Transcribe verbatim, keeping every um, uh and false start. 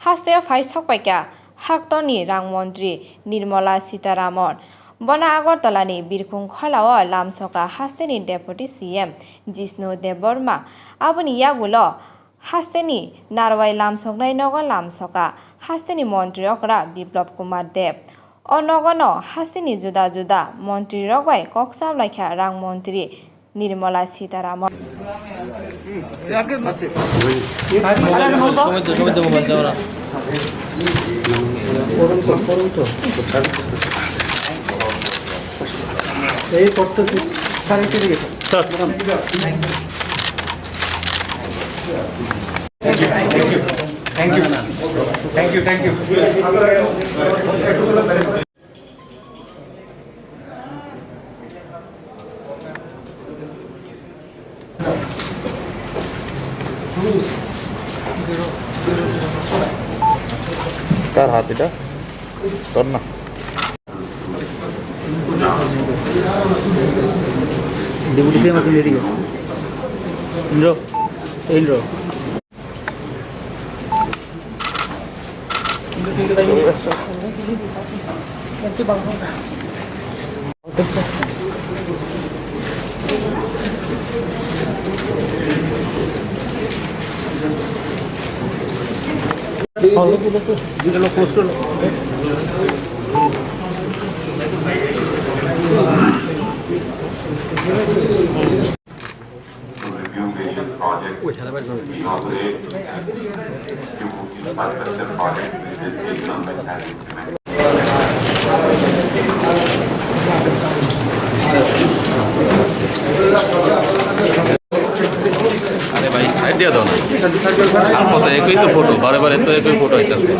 Hasteo phai sokpaikha haktorni rang montri Nirmala Sitharaman. Bono Agartala ni Birkhung Kholao lamsoka hasteni Deputy C M Jishnu Debbarma. Aboni yagulo hasteni narwai lamsoknai nogo lamsoka hasteni montri okra Biplab Kumar Deb. O nogono hasteni juda juda montri rok bai kok chablaikha rang montri Nirmala Sitharaman. এই পথটা স্যার রেখে দিয়ে গেছে। Sir. Thank you, thank you, thank you, thank you, thank you. কার হাত এটা? তোর না? Deputy C M আছেন এদিকে। ইন্দ্র, এই Indra. To review various projects, inaugurate and review infrastructure projects which the state government has implemented. আরে ভাই, সাইড দিয়ে দাও না। আর কত? একই তো ফটো, বারে বারে তো একই ফটো আইতাছে।